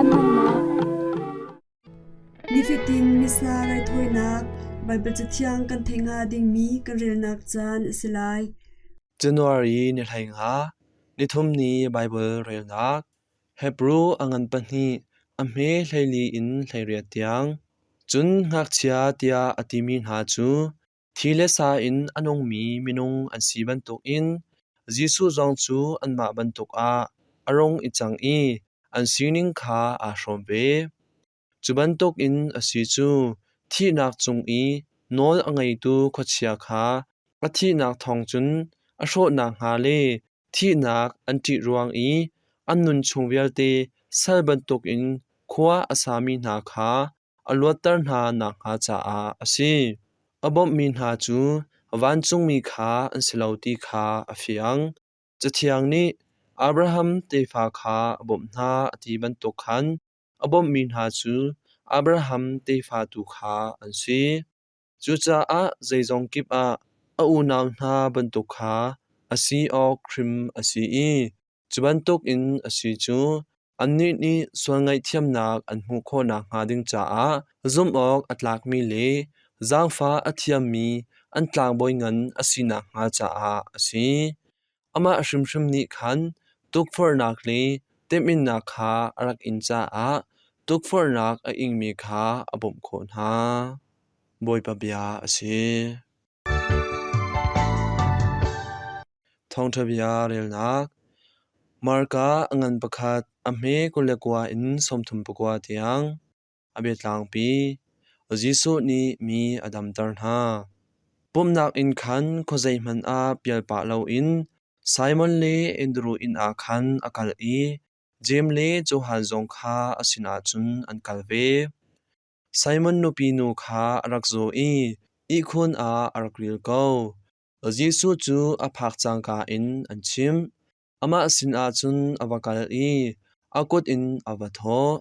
Caan hmannak. Nifatin Missa raithawinak Baibal Cathiang kan theih hnga dingmi kan relnak caan a si lai. January ni 15, nithum ni Baibal relnak Hebru a ngan pahnih a hme 14 in 18 tiang. Cun ngakchia tiah a timi hna cu Thi le sa in a nungmi minung an si bantukin Jesuh zong cu anmah bantuk ah a rung i cang i an sining kha aa hrawm ve. Cu bantukin a si cu thihnak cung i nawl a ngeitu khuachia kha a thihnak thawng cun a hrawh nakhnga le thihnak an ṭih ruang i an nun chung vialte sal bantukin khua a sami hna kha a luatter hna nakhnga caah a si. A bawmhmi hna cu vancungmi kha an si lo ti kha a fiang. Cathiang nih Abraham tefa kha a bawmh hna a ti bantuk khan a bawmhmi hna cu Abraham tefa tu kha an si. Cucaah zeizong kip ah a unau hna bantuk kha a si awk hrim a si i Cu bantukin a si cu annih nih sual ngaihthiamnak an hmuh khawh nakhnga ding caah zumhawk a tlakmi le zaangfah a thiammi an tlangbawi ngan a si nakhnga caah a si. Amah hrimhrim nih khan tukforhnak le temhinnak kha a rak in caah tukforhnak a ingmi kha a bawmh khawh hna. Bawipa bia a si. Thawngṭha bia relnak Marka a ngan pakhat a hme 29 in 39 tiang a biatlangpi Jesuh nih mi a damter hna. Pumhnak inn khan khuazei hmanh ah pial pah loin Simon le Andru inn ah khan a kal i Jeim le Johan zong kha a sinah cun an kal ve. Simon nupi nu kha a rak zaw i ihkhun ah a rak ril ko. Jesuh cu a phak cangka in an chimh. Amah sinah cun a va kal i a kut in a va thawh.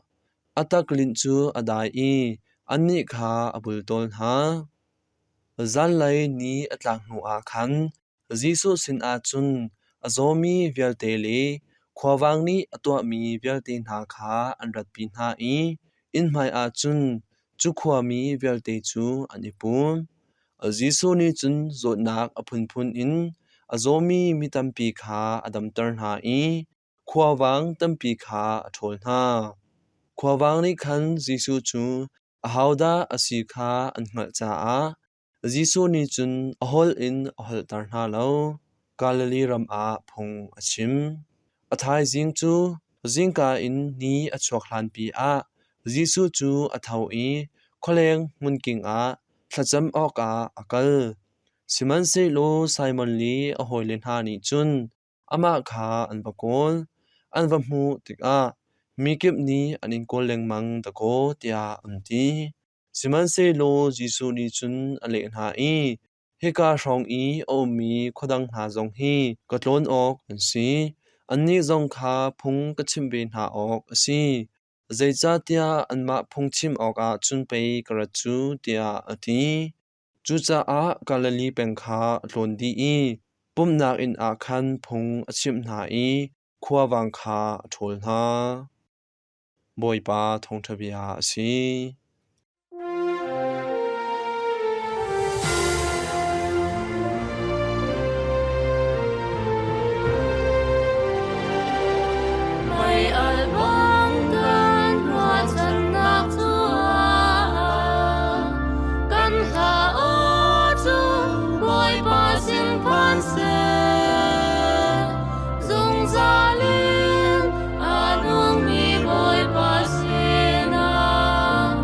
A taklinh cu a dai i annih kha a bultawl hna. Zanlei ni a tlak hnuah khan Jesuh sinah cun a zawmi vialte le khuavang nih a tuahmi vialte hna kha an ratpi hna i inn hmaiah cun cu khuami vialte cu an i pum. Jesuh nih cun zawtnak a phunphun in a zawmi mi tampi kha a damter hna i khuavang tampi kha a ṭhawl hna. Khuavang nih khan Jesuh cu ahodah a si kha an hngalh caah Jesuh nih cun a holh in a holhter hna lo. Galilee ram ah phung a chim. A thaizing cu zingka in ni a chuak hlanpi ah Jesuh cu a tho i khualeng hmunking ah thlacam awkah a kal. Sihmanhsehlaw Simon le a hawile hna nih cun amah kha an va kawl. An va hmuh tikah mikip nih an in kawl lengmang dakaw tiah an ti. Sihmanhsehlaw Jesuh nih cun a leh hna i, Hika hrawng i a ummi khua dang hna zong hi ka tlawn awk an si; annih zong kha phung ka chimh ve hna awk a si. Zeicahtiah anmah phung chim awkah cun pei ka rat cu, tiah a ti. Cucaah Galilee peng kha a tlawn dih i pumhnak inn ah khan phung a chimh hna i khuavang kha a ṭhawl hna. Bawipa thawngṭha bia a si. Mei-alh bang kan ruahchannak cu kan hla aw cu Bawipa sin phan seh. Zungzal in a nungmi Bawipa sinah.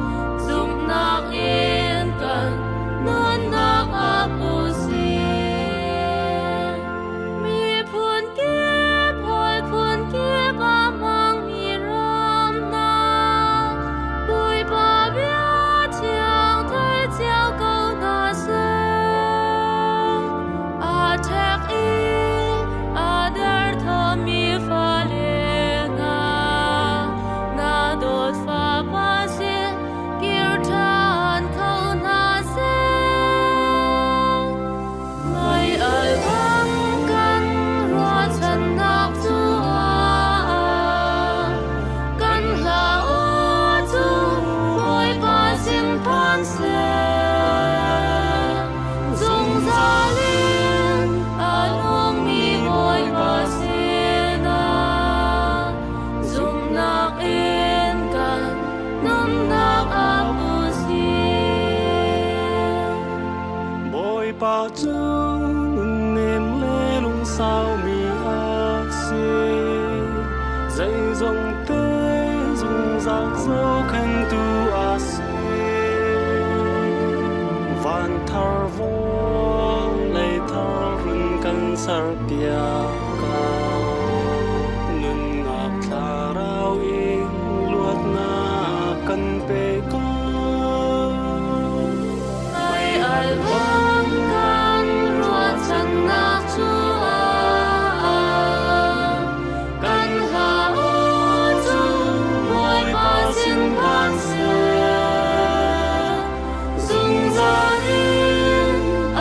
cu nunnem le lungsaumi a si. Zeizong te zungzal zohkhenhtu a si. Van thar vawlei thar run kan serpiak ko. Nunnak thlarau in luatnak kan pe ko. Mei alh bang kan ruahchannak cu kan hla aw cu Bawipa sin phan seh. Zungzal in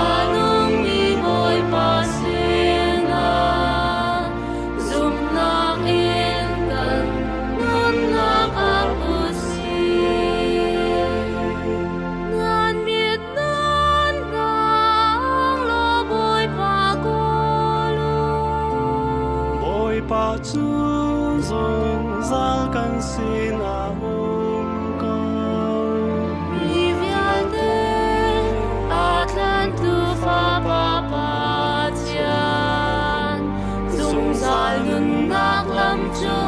a nungmi Bawipa sinah zumhnak in kan nunnak ap u sih. Nan mit nan nang law Bawipa kawl u. Bawipa cu zungzal kan sinah um ko. Mi vialte aa tlantu Fapa Pathian, zungzal nunnak lam cu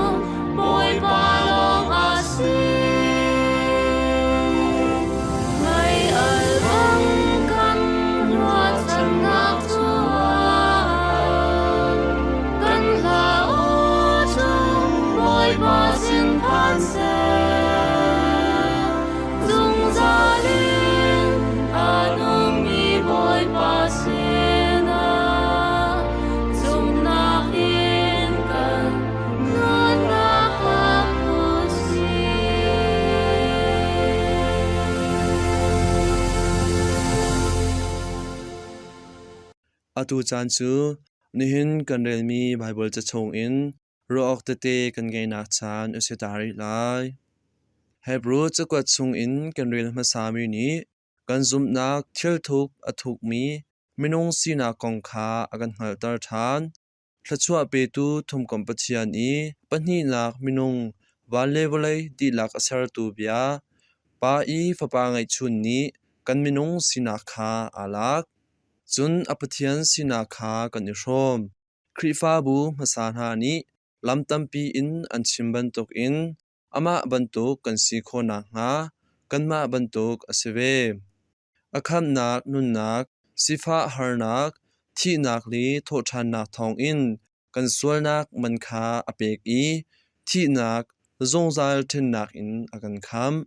Bawipa lawng a si. Mei alh bang kan ruahchannak cu kan hla aw cu Bawipa sin phan seh. Zungzal in a nungmi Bawipa sinah zumhnak in kan nunnak ap u sih. Atu caan cu nihin kan relmi Baibal ca chungin ruah awk tete kan ngeihnak caan a si ta rih lai. Hebru cakuat chungin kan rel hmasami nih kan zumhnak thilthuk a thukmi minung sinak kong kha a kan hngalhter ṭhan. Thluachuah petu thumkomh Pathian i pahnihnak minung van le vawlei dihlak a sertu bia, Pa i Fapa ngeihchun nih kan minung sinak kha aa lak. Cun a Pathian sinak kha kan i hrawm. Khrihfabu hmasa hna nih lam tampi in an chim bantukin amah bantuk kan si khawh nakhnga kanmah bantuk a si ve. A khamhnak nunnak, sifah harnak, thihnak le thawhṭhannak thawngin kan sualnak man kha a pek i thihnak, zungzal ṭhennak in a kan khamh.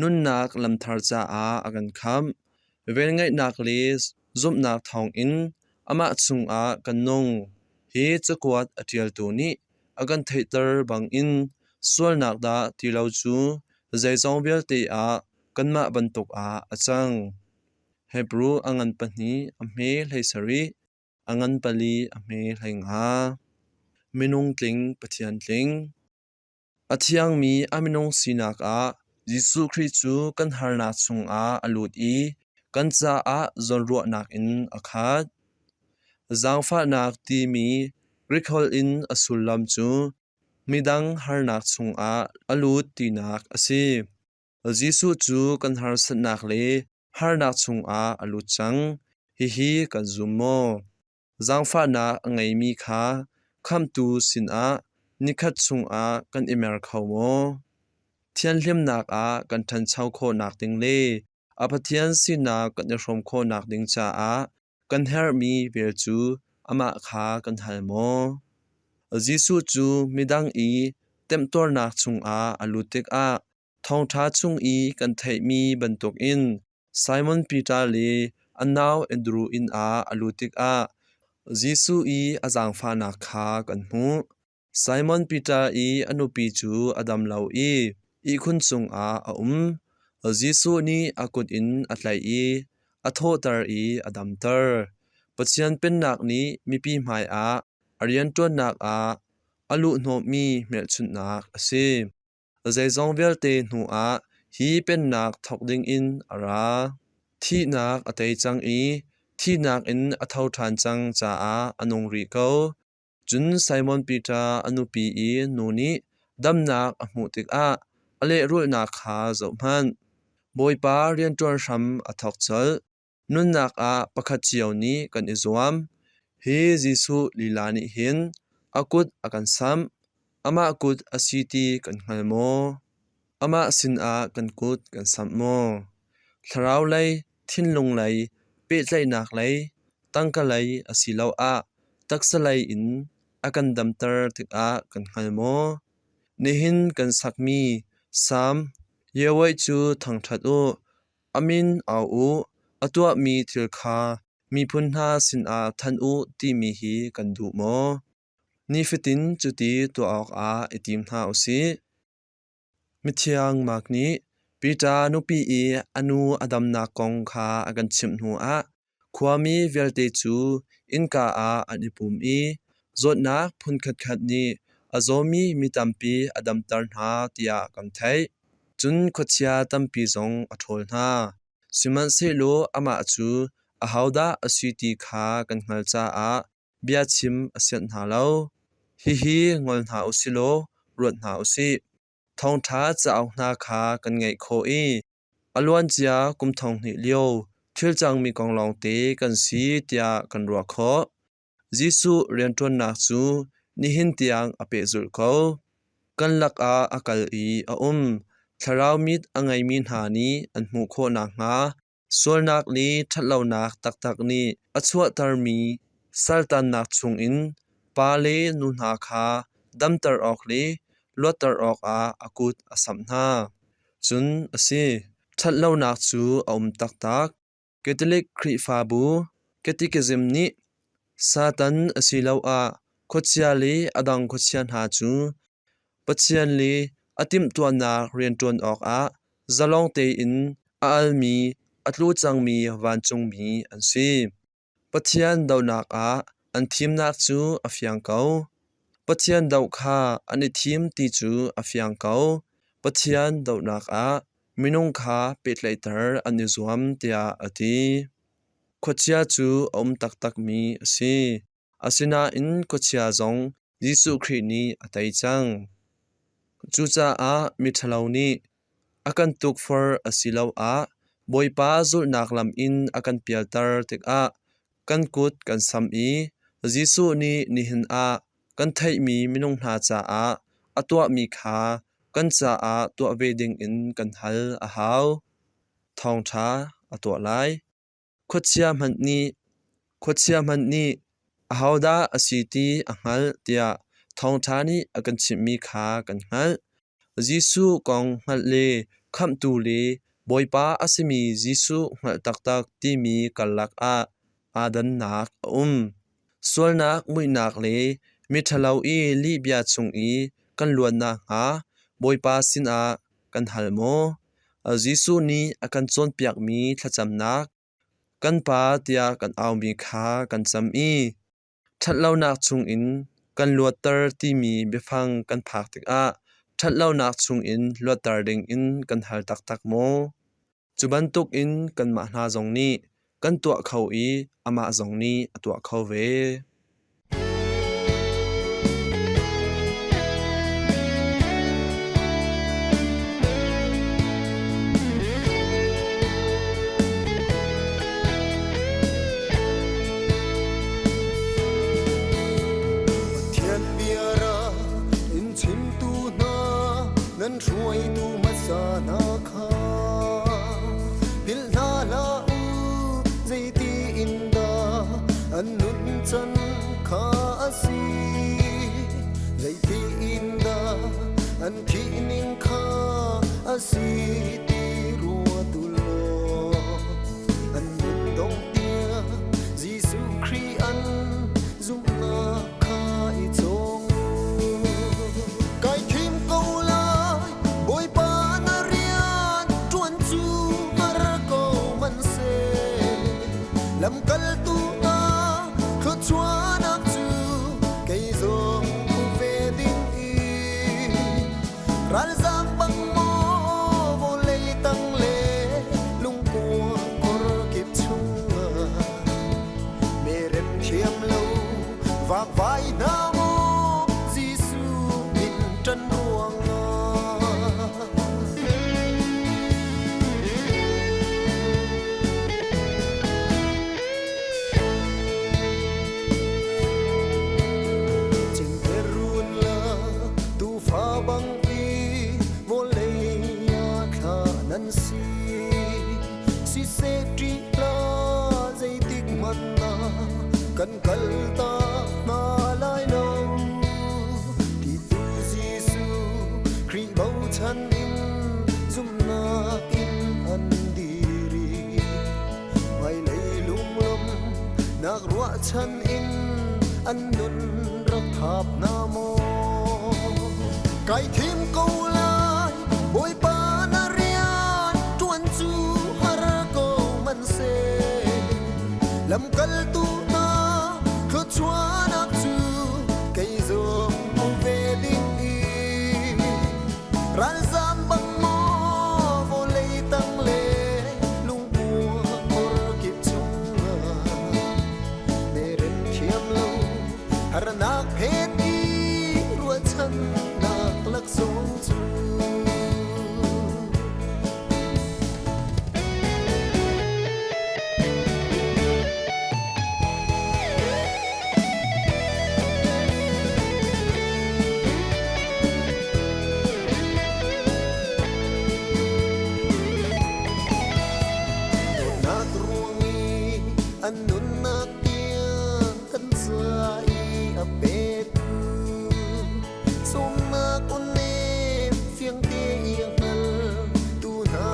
Nunnak lamthar caah a kan khamh. Velngeihnak le zumhnak thawngin amah chungah kan nung. Hi cakuat a ṭialtu nih a kan theihter bangin sualnak dah ti lo cu zeizong vialte ah kanmah bantuk ah a cang. Hebru a ngan pahnih a hme 17, a ngan pali a hme 15. Minung tling Pathian tling. A thiangmi a minung sinak ah Jesuh Khrih cu kan harnak chungah a lut i kan caah zawnruahnak in a khat. Zaangfahnak timi Greek holh in a sullam cu midang harnak chungah a lut tinak a si. Jesuh cu kan harsatnak le harnak chungah a lut cang. Hihi kan zum maw? Zaangfahnak a ngeimi kha Khamhtu sinah nikhat chungah kan i mer kho maw? Thianhlimnak ah kan ṭhancho khawhnak ding le a Pathian sinak kan i hrawm khawhnak ding caah kan herhmi vel cu amah kha kan hal maw? Jesuh cu midang i temtuarnak chungah a lut tikah Thawngṭha chung i kan theihmi bantukin Simon Peter le a nau Andru inn ah a lut tikah Jesuh i a zaangfahnak kha kan hmuh. Simon Peter i a nupi cu a dam lo i ihkhun cungah a um. Jesuh nih a kut in a tlaih i a thawhter i a damter. Pathian Pennak nih mipi hmaiah a rianṭuannak ah a luhhnawhmi hmelchunhnak a si. Zeizong vialte hnuah hi pennak thawk dingin a ra. Thihnak a tei cang i thihnak in a tho ṭhan cang caah a nung rih ko. Cun Simon Peter a nupi i nu nih damnak a hmuh tikah a lehrulhnak kha zohhmanh. Bawipa rianṭuan hram a thawk colh. Nunnak ah pakhat cio nih kan i zuam. Hi Jesuh lila nih hin a kut a kan samh. Amah kut a si ti kan hngal maw? Amah sinah kan kut kan samh maw? Thlarau lei, thinlung lei, pehtlaihnak lei, tangka lei asiloah taksa lei in a kan damter tikah kan hngal maw? Nihin kan sakmi Salm Yahweh cu thangṭhat u, a min au u, a tuahmi thil kha miphun hna sinah thanh u timi hi kan duh maw? Nifatin cuti tuah awkah i tim hna u sih. Mithiang Mark nih Peter nupi i a nu a damnak kong kha a kan chimh hnuah khuami vialte cu innka ah an i pum i zawtnak phunkhatkhat nih a zawmi mi tampi a damter hna tiah kan theih. Cun khuachia tampi zong a ṭhawl hna. Sihmanhsehlaw amah cu ahodah a si ti kha kan hngalh caah biachim a sianh hna lo. Hihi ngol hna u silaw ruat hna u sih. Thawngṭha cauk hna kha kan ngaih khawh i a luancia kum thonghnih lio thil cangmi kong lawngte kan si tiah kan ruah khawh. Jesuh rianṭuannak cu nihin tiang a pehzulh ko. Kan lakah a kal i a um. Thlarau mit a ngeimi hna nih an hmuh khawh nakhnga Sualnak le ṭhatlonak taktak nih a chuahtermi saltannak chungin pa le nu hna kha damter awk le luatter awkah a kut a samh hna. Cun a si, ṭhatlonak cu a um taktak. Catholic Khrihfabu Catechism nih Satan asiloah khuachia le a dang khuachia hna cu Pathian le a timhtuahnak rianṭuan awkah zalong tein a almi a tlu cangmi vancungmi an si. Pathian dohnak ah an thimnak cu a fiang ko. Pathian doh kha an i thim ti cu a fiang ko. Pathian dohnak ah minung kha pehtlaihter an i zuam tiah a ti. Khuachia cu a um taktakmi a si. Asinain khuachia zong Jesuh Khrih nih a tei cang. Cucaah miṭhalo nih a kan tukforh asiloah Bawipa zulhnak lam in a kan pialter tikah kan kut kan samh i Jesuh nih nihin ah kan theihmi minung hna caah a tuahmi kha kan caah tuah ve dingin kan hal a hau. Thawngṭha a tuah lai. Khuachia hmanh nih ahodah a si ti a hngalh tiah thawngṭha nih a kan chimhmi kha kan hngalh. Jesuh kong hngalh le Khamhtu le Bawipa a simi Jesuh hngalh taktak timi karlak ah aa dannak a um. Sualnak muihnak le miṭhalo i lihbia chung i kan luat nakhnga Bawipa sinah kan hal maw? Jesuh nih a kan cawnpiakmi thlacamnak, kan Pa tiah kan aumi kha kan cam i ṭhatlonak chungin kan luatter timi biafang kan phak tikah ṭhatlonak chungin luatter dingin kan hal taktak maw? Cu bantukin kanmah hna zong nih kan tuah kho i amah zong nih a tuah kho ve. Pathian bia ra in chimtu hna nan hruaitu hmasa hna kha philh hna hlah u zeiti in dah an nun can kha a si zeiti in dah an thih ning kha a si ti ruat u law an nun dongh tiang Jesuh Khrih an zumhnak kha i cawng u. Kai thim ko lai Bawipa na rian ṭuan cu har ko hmanhseh lamkaltu ah thluachuahnak cu kei zong hmu ve ding in ralzaam bang maw vawlei Bochan in zumhnak in an dir i hmailei lunglawm nak ruahchan in an nun rak thap hna maw? Kai thim ko lai Bawipa na rian ṭuan cu har ko hmanhseh lamkaltu hna thluachuahnak cu kei zong hmu ve ding i ralzam bang maw vawlei tang le lungpua khor kip chungah merem thiam lo harnak phen i ruahchannak laksawng cu. Dawtnak ruang i an nunnak tiang kan ca i a petu Sumnak unnem fiangte i a hngal tu hna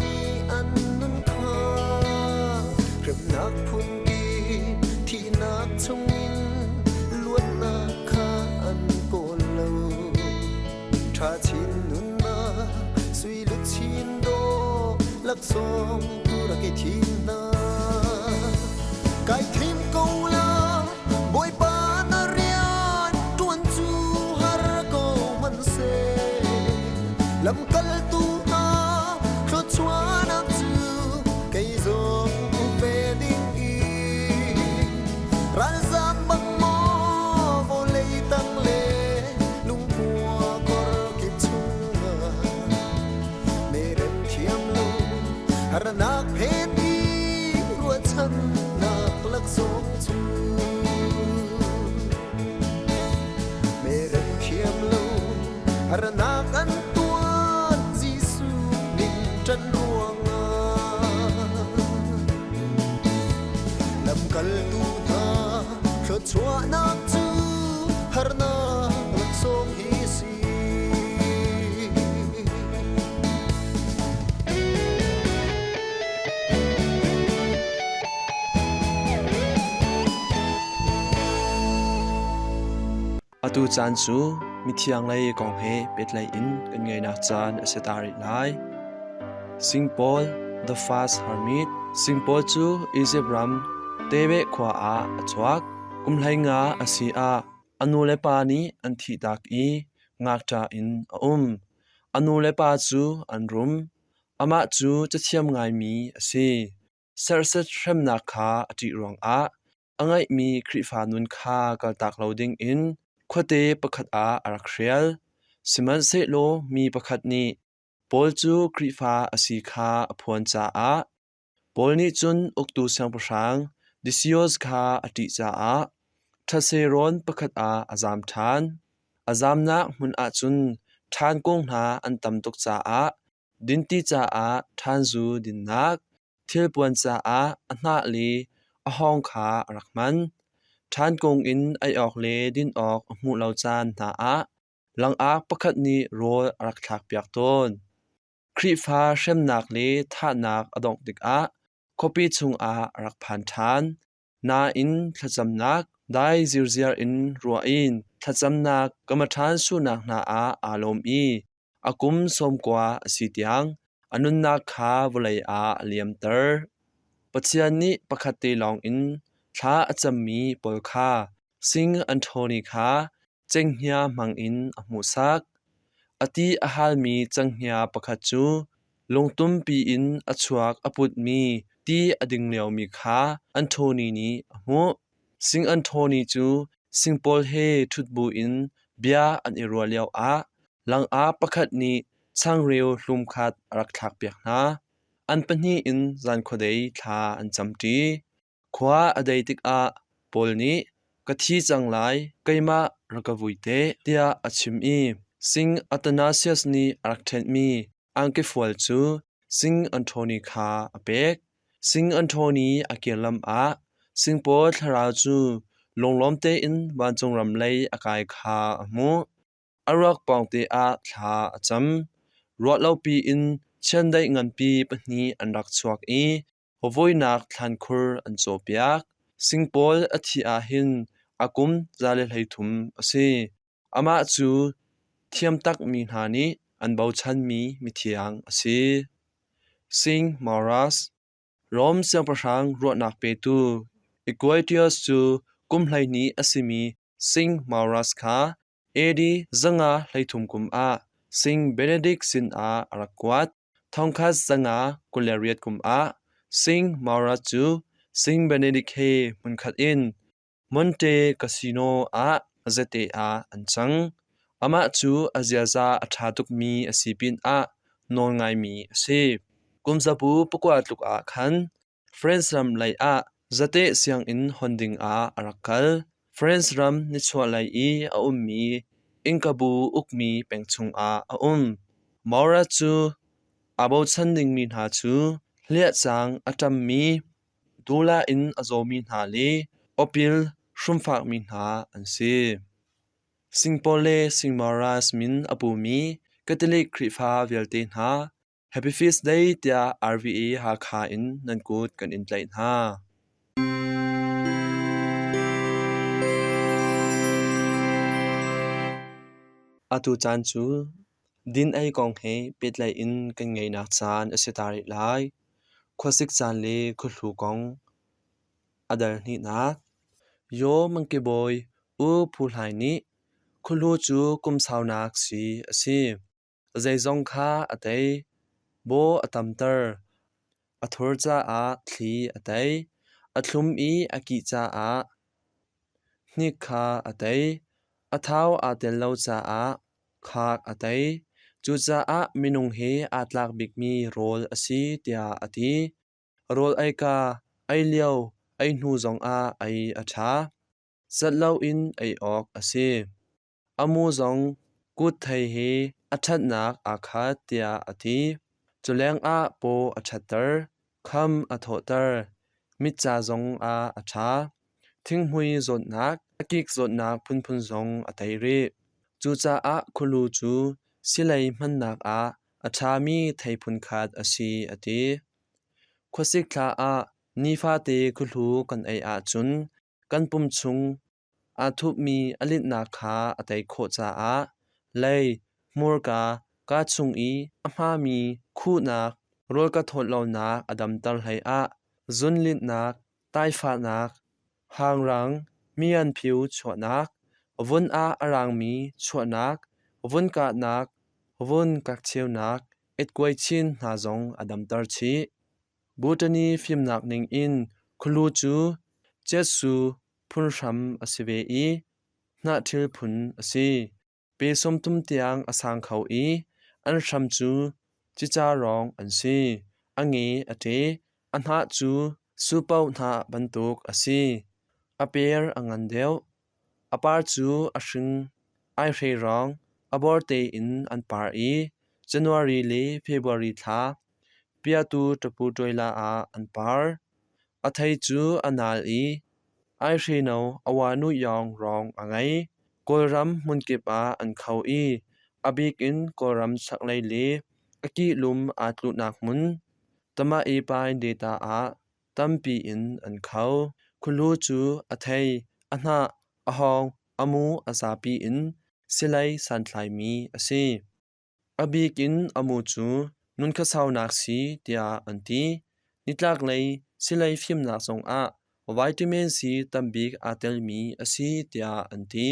nih an nun kha hremnak phunpi thihnak chungin luatnak kha an kawl lo. Ṭha chin nunnak sui luchin dawh laksawng tu rak i thim hna. Kai thim ko la Bawipa na rian ṭuan cu har ko hmanhseh lamkaltu hna thluachuahnak cu kei zong pe ding i ralzam bang maw vawlei tang le lungkua khor kip chungah merem thiam lo harnak phen i ruahchannak laksawng cu merem thiam lo harnak an tuan Jesuh min ṭan ruangah lamkaltu hna thluachuahnak cu harnak laksawng hi si. Atu caan cu mithiang lei kong he pehtlaih in kan ngeihnak caan a si ta rih lai. Singpaul The First Hermit Singpaul cu Izipt ram Tebeh khua ah a chuak. Kum 15 a si ah a nulepa nih an thihtak i ngakṭah in a um. A nulepa cu an rum. Amah cu cathiam ngaimi a si. Serhsat hremnak kha a ṭih ruangah a ngeihmi Khrihfa nun kha kaltak lo dingin khuate pakhat ah a rak hrial. Sihmanhsehlaw mi pakhat nih Paul cu Khrihfa a si kha a phuan caah Paul nih cun uktu siangpahrang Decius kha a ṭih caah ṭhase rawn pakhat ah a zam ṭhan. A zamnak hmun ah cun ṭhankung hna an tam tuk caah dinti caah ṭhanzu dinnak, thilpuan caah a hnah le a hawng kha a rak hman. Ṭhankung in ei awk le din awk a hmuh lo caan hna ah langak pakhat nih rawl a rak thlakpiak tawn. Khrihfa hremnak le thahnak a dongh tikah khuapi chungah a rak phan ṭhan. Nain thlacamnak dai zirziar in ruah in thlacamnak kamaṭhan suhnak hna ah aa lawm i a kum 90 a si tiang a nunnak kha vawlei ah a liamter. Pathian nih pakhat te lawngin thla a cammi pawl kha Sing Anthony kha cenghngia hmangin a hmuhsak. A ti a halmi cenghngia pakhat cu lungtumpi in a chuak a putmi ti a ding liomi kha Anthony nih a hmuh. Sing Anthony cu sing pawl he ṭhut buin bia an i ruah lioah langak pakhat nih changreu hlum khat a rak thlakpiak hna. An pahnih in zan khuadei thla an camṭi. Khua a dei tikah Paul nih "Ka thi cang lai, keimah rak ka vui te," tiah a chim i Sing Athanasius nih a rak ṭhenhmi angkifual cu Sing Anthony kha a pek. Sing Anthony a kir lam ah Sing Paul thlarau cu lunglawm tein vancung ram lei a kai kha a hmuh. A ruak pawngte ah thla a cam. Ruahlopi in chiandeih nganpi pahnih an rak chuak i voinak thlankhur an cawhpiak. Singpaul a thih ah hin a kum 113 a si. Amah cu thiam takmi hna nih an bochanmi mithiang a si. Sing Maurus Rom siangpahrang ruahnak petu Equitius cu kum 12 a simi Sing Maurus kha AD 533 kum ah Sing Benedict sinah a rak kuat. 1528 kum ah Sing Maurus cu Sing Benedict he hmunkhat in Monte Cassino ah zate ah an cang. Amah cu a ziaza a ṭha tukmi a si pinah nawlngaimi a si. Kumzabu pakua tluk ah khan France ram lei ah zate sianginn hon dingah a rak kal. France ram nichuahlei i a ummi innkabu ukmi peng chungah a um. Maura cu aa bochan dingmi hna cu hliahcang a ṭammi Dula in a zawmi hna le awpil hrumfakmi hna an si. Singpaul le Singmaras min a pumi Catholic Khrihfa vialte hna Happy Feast Day tiah RVA Hakha in nan kut kan in tlaih hna. Atu caan cu din ei kong he pehtlaih in kan ngeihnak caan a si ta rih lai. Khuasik caan le khuahlu kong a dal hnihnak. Yaw Mangki bawi U Phu Hlai nih khuahlu cu kum saunak sii a si. Zeizong kha a tei. Baw a tamter. A thur caah thli a tei. A thlum i a kih caah hnik kha a tei. A thau aa tel lo caah khak a tei. Cucaah minung he aa tlak bikmi rawl a si tiah a ti. Rawl ei ka, ei lio, ei hnu zongah ei a ṭha. Zat loin ei awk a si. A mu zong kut thei he a ṭhatnak aa khat tiah a ti. Cu lengah paw a ṭhatter, kham a thawhter, mit ca zong ah a ṭha. Thinghmui zawtnak, a kik zawtnak phunphun zong a tei rih. Cucaah khualu cu silei hmannak ah a ṭhami thei phunkhat a si a ti. Khuasik thla ah nifate khuahlu kan ei ahcun kan pum chung Aa thupmi a linhnak kha a tei khawh caah lei, hmurka, kaa chung i a hmami khuhnak, rawl ka thawt lonak a damter hleiah zunlinhnak, taifahnak, hangrang, mianphiu chuahnak, vun ah a rangmi chuahnak, vun kahnak, vun kakcheunak, etkuai chin hna zong a damter chih. Botany fimnak ningin khualu cu cetsu phunhram a si ve i hnahṭhil phun a si. Pe 30 tiang a sang kho i an hram cu cica rawng an si. A nge a ṭe. A hnah cu supoh hnah bantuk a si. A per a ngan deuh. A par cu a hring aihre rawng a bor tein an par i January le February thla piatu ṭapu ṭuaila ah an par. A thei cu a nal i aihreno a uanuiawng rawng a ngei. Kawlram hmunkip ah an kho i a bik in Kawlram chaklei le a kihlum aa tluhnak hmun Tama-e-pai data ah tampi in an kho. Khualu cu a thei, a hnah, a hawng, a mu a zapi in silei santlaimi a si. A bik in a mu cu nunkhasaunak si tiah an ti. Nitlaklei silei fimnak zongah vitamin C tambik aa telmi a si tiah an ti.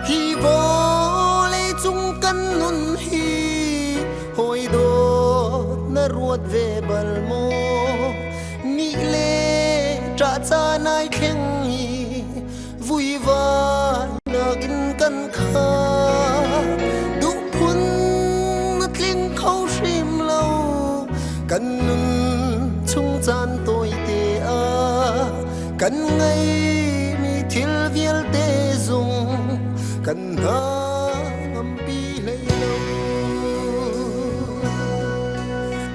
Hi vawleicung kan nun hi hawi dawt na ruat ve bal maw? Ni le ṭah caan ai thleng i vuivai nakin kan khat. Duh phun na tling kho hrim lo kan nun chung caan tawite ah kan ngeimi thil vialte zung. Kan hna ngampi hlei lo.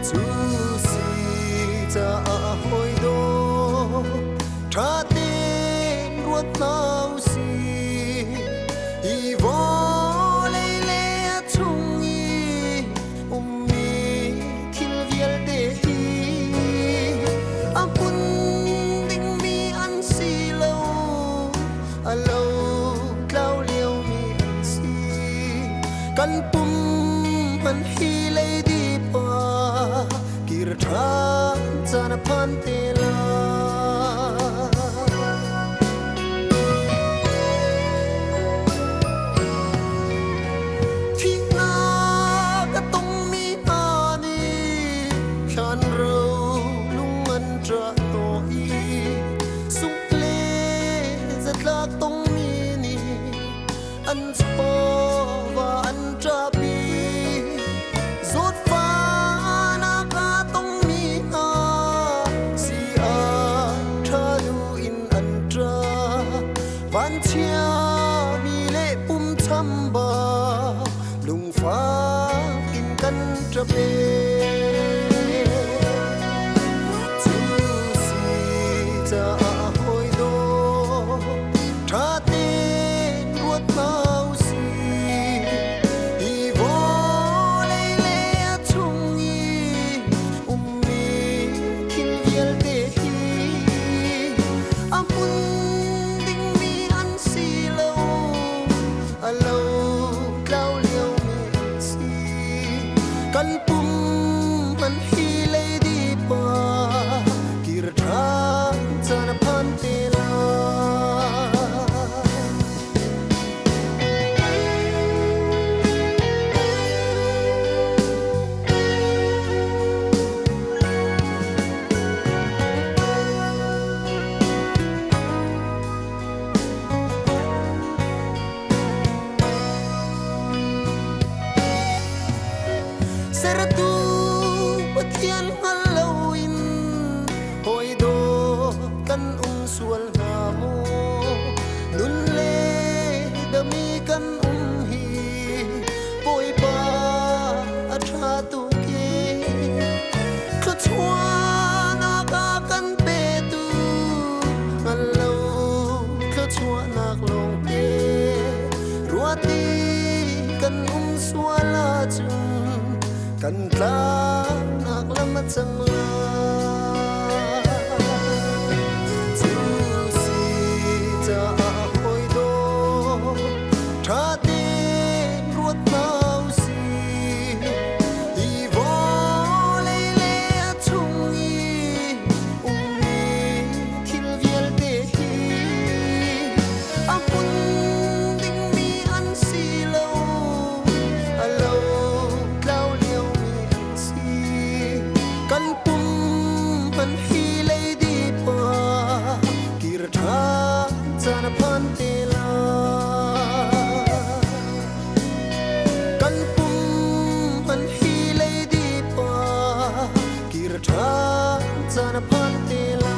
Cu si caah hawi dawt ṭha tein ruat hna usih. Hi vawlei le a chung i ummi thil vialte hi a hmun dingmi an si lo, a lo tlau liomi an si. Kan pum hmanh hi leidip ah kir ṭhan caan a phan te lai. Thihnak a tongmi hna nih thlanro lung an ṭah hnawh i sungh le zatlak tongmi nih an chawva an ṭahpi. Zawtfahnak a tongmi hna si ah ṭha duh in an ṭah. Vanchiami le pum chambau lungfak in kan ṭap ee. Cu si caah hawi dawt ṭha tein ruat hna usih. Hi vawlei le a chung i ummi thil vialte hi a hmun dingmi an si lo, a lo tlau liomi an si. Kan pum hmanh hi leidip ah kir ṭhan caan a phan te lai. Sertu Pathian hngal loin hawi dawt kan um sual hnga maw? Nun le dami kan um hi Bawipa a ṭha tuk ee. Thluachuahnak a kan petu hngal lo thluachuahnak lawngte ruat i kan um sual ahcun kan tlaknak lam a cang lai. Cu si caah hawi dawt ṭha tein ruat hna usih. Hi vawlei le a chung i ummi thil vialte hi a hmun dingmi an si lo, a lo tlau liomi an si. Kan pum hmanh hi leidip ah kir ṭhan caan a phan te lai. Kan pum hmanh hi leidip ah kir ṭhan caan a phan te lai.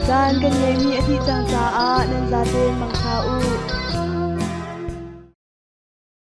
Caan kan ngeihmi a dih cang caah nan zaten mangṭha u.